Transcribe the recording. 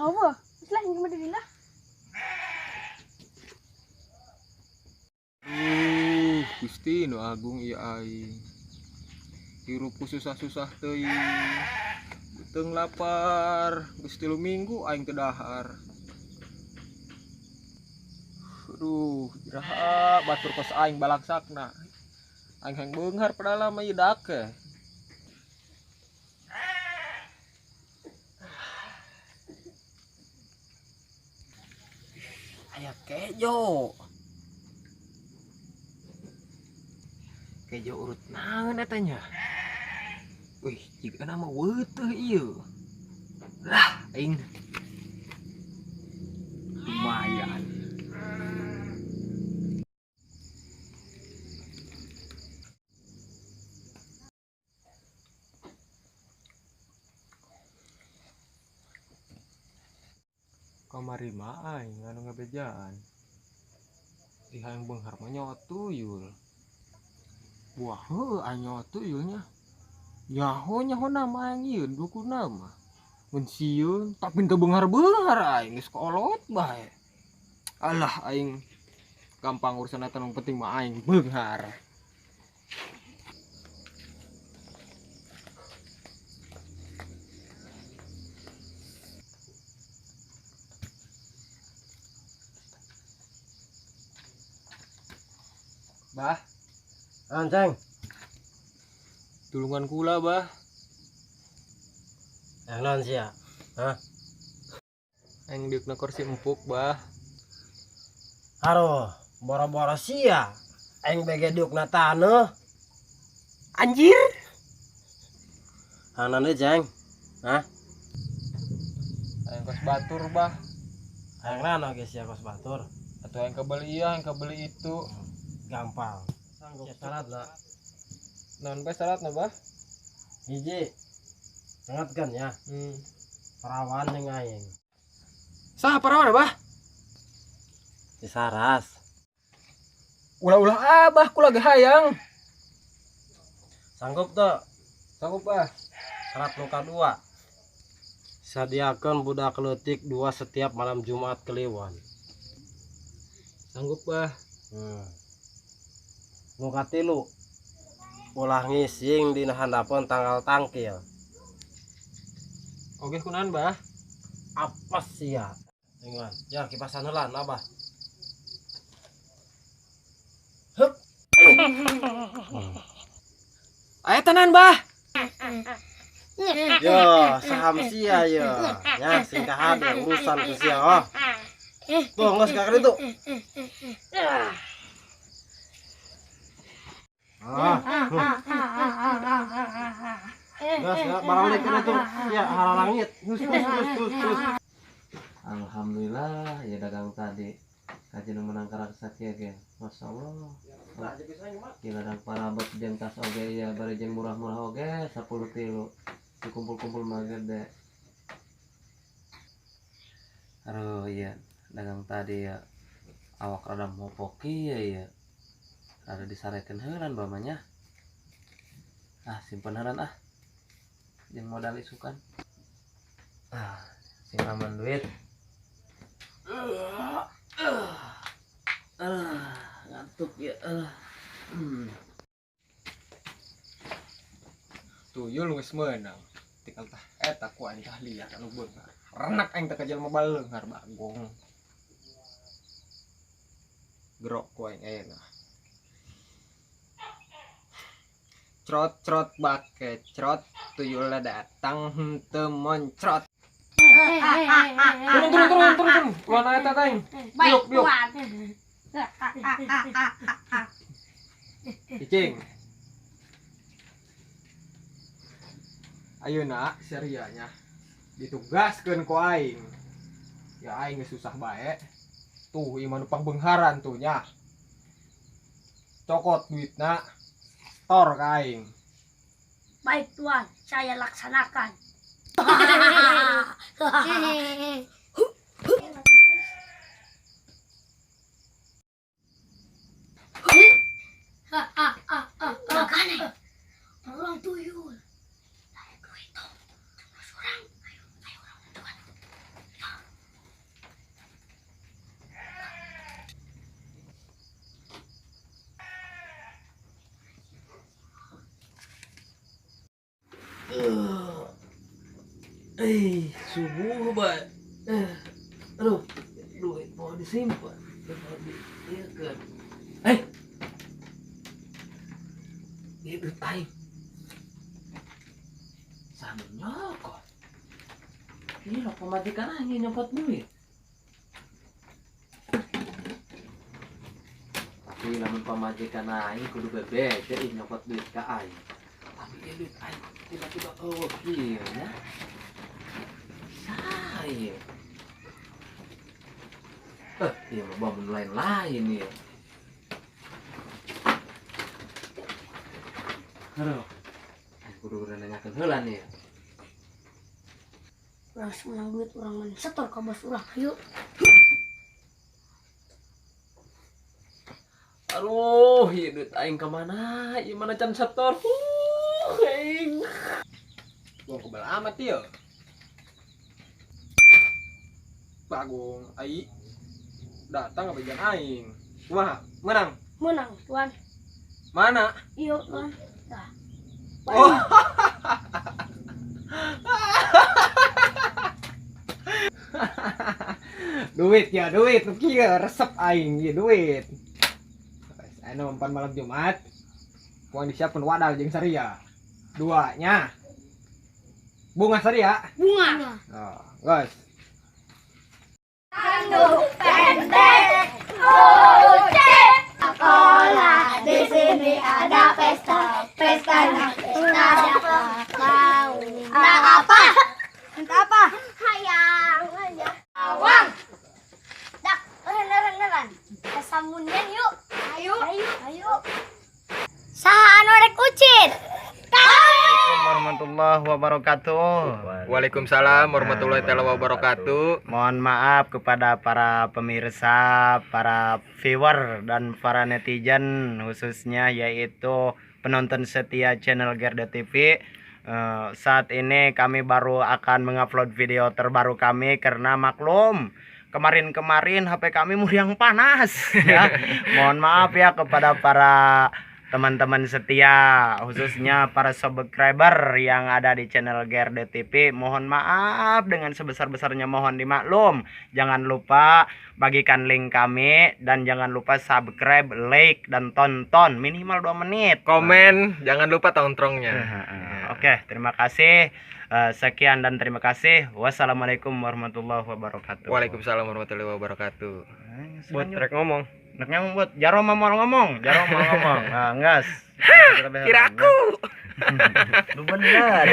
Eueuh. Geus lah ini mah di lah. Gusti nu agung ieu aing. Hirup ku susah-susah teuing. Beuteung lapar, geus 3 minggu aing teu dahar. Aduh, iraha batur kos aing balaksakna. Aing hayang beunghar padahal mah ieu dake. Aya kejo. Kejo urut naon eta nya? Wih, jiga nama weuteuh ieu. Lah, aing lumayan. Kamari mah aing anu ngabejaan. Ih, hayang beunghar mah nyawa tuyul. Wah, heuh aing nyawa tuyulnya. Nyaho nyaho nama aing ieu dukuna mah. Mun sieun tapi teu beunghar-beunghar aing geus kolot bae. Alah aing gampang urusan eta nu penting mah aing beunghar. Bah. Anceng. Tulungan kula, Bah. Yang naon sia? Hah? Aing diukna kursi empuk, Bah. Aduh, boro-boro sia. Aing bege diukna taneuh. Anjir. Hanan deui, Ceng. Hah? Aing kos batur, Bah. Aing naon oge sia kos batur? Atuh aing kebeli ieu, aing kebeli itu. Gampang. Sanggup ya, syarat lah. Naon bae syaratna, Bah? Hiji. Ingatkan ya. Perawan jeung aing. Saha parawan, Bah? Si Saras. Ulah-ulah abah kula ge hayang. Sanggup tuh? Sanggup, Bah. Syarat nu kadua. Sadiakeun budak leutik 2 setiap malam Jumat Kliwon. Sanggup, Bah. Nu katilu, ulah ngising dina handapeun tanggal tangkil. Oke, kunaon, Bah? Apa sia? Tengok. Ya, kipasan heula, Abah. Hup. Aya tenan, Bah. Yo, saham sia yo. Ya, sing kahade urusan ku sia, oh. Tuh, geus ka kitu. Ah. Gas, ya, barang lagi itu. Ya, halalangit. Hus, hus, hus, hus, hus. Alhamdulillah, ya dagang tadi. Kaji nu menang karaksa kieu ge. Masya Allah. Gila dagang parabot jeung tas oge ya, bari jeung murah-murah oge 10 tilu. Dikumpul-kumpul mah gede. Aduh, iya, dagang tadi ya. Awak rada mopok ieu ya. Rada disarekeun heulan bamanya. Ah, simpen heulan ah. Jeung modal isukan. Ah, sing aman duit. Ah, ngantuk ya. Ah. Tuyul geus meunang. Tinggal tah eta ku aing tah liat anu beunghar. Renak aing teh ka jelema baleunghar bagong. Gerok ku aing ayeuna. Crot-crot bake crot, tuyulna datang henteu moncrot. Turun, turun, turun, turun, turun. Mana eta teh? Baik, Biuk, biuk. tuan. Cicing. Ayeuna serianya ditugaskeun ku aing. Ya aing geus susah bae. Tuh ieu mah nu pangbeungharan tuh nya. Cokot duitna. Tor ka aing. Baik tuan, saya laksanakan. Makanya, orang tuyul. Ayo duit tuh. Terus orang, ayo, ayo orang tuan. Subuh bae. Aduh, duit mau disimpan, mau di-ieukeun. Ieu duit aing. Saha nu nyokot? Ieu lo pamajikan aing nyokot duit. Tapi lamun pamajikan aing kudu bebeja ieu nyokot duit ka aing. Tapi ieu duit aing tiba-tiba eueuh kieu nya. Saha ieu? Ieu mah bangun lain-lain ieu. Aduh, aing kudu nanyakeun heula nih. Urang menang duit urang men setor ka bos urang. Ayo. Aduh, ieu duit aing ka mana? Ieu mana can setor? Aing. Wong kebal amat ieu. Bagong ai datang ke bagian aing. Wah, menang. Menang, tuan. Mana? Iya, tuan. Dah. Oh. Duit ya, duit. Kieu resep aing ieu duit. Anu empan malam Jumat. Kuang disiapkeun wadal jeung saria. Duanya. Bunga saria. Bunga. Oh, guys. Pendek, ucap sekolah di sini ada pesta, pesta pesta kau. Minta apa? Minta apa? Hayang, hayang. Awang. Dak, beneran. Kesamunian yuk. Ayo, ayo, ayo. Saha anu rek ucit? Assalamualaikum warahmatullahi wabarakatuh. Waalaikumsalam warahmatullahi taala wabarakatuh. Mohon maaf kepada para pemirsa, para viewer dan para netizen khususnya yaitu penonton setia channel Gerda TV. Saat ini kami baru akan mengupload video terbaru kami karena maklum kemarin-kemarin HP kami muriang panas ya. Mohon maaf ya kepada para teman-teman setia khususnya para subscriber yang ada di channel Gerda TV, mohon maaf dengan sebesar-besarnya, mohon dimaklum. Jangan lupa bagikan link kami dan jangan lupa subscribe, like, dan tonton minimal 2 menit. Komen, jangan lupa tontrongnya. Oke, terima kasih. Sekian dan terima kasih. Wassalamualaikum warahmatullahi wabarakatuh. Waalaikumsalam warahmatullahi wabarakatuh. Buat rek ngomong. Nak ngomong buat Jaro mau ngomong, Jaro mau ngomong. Nah, ngas. Kira aku. Lu bener.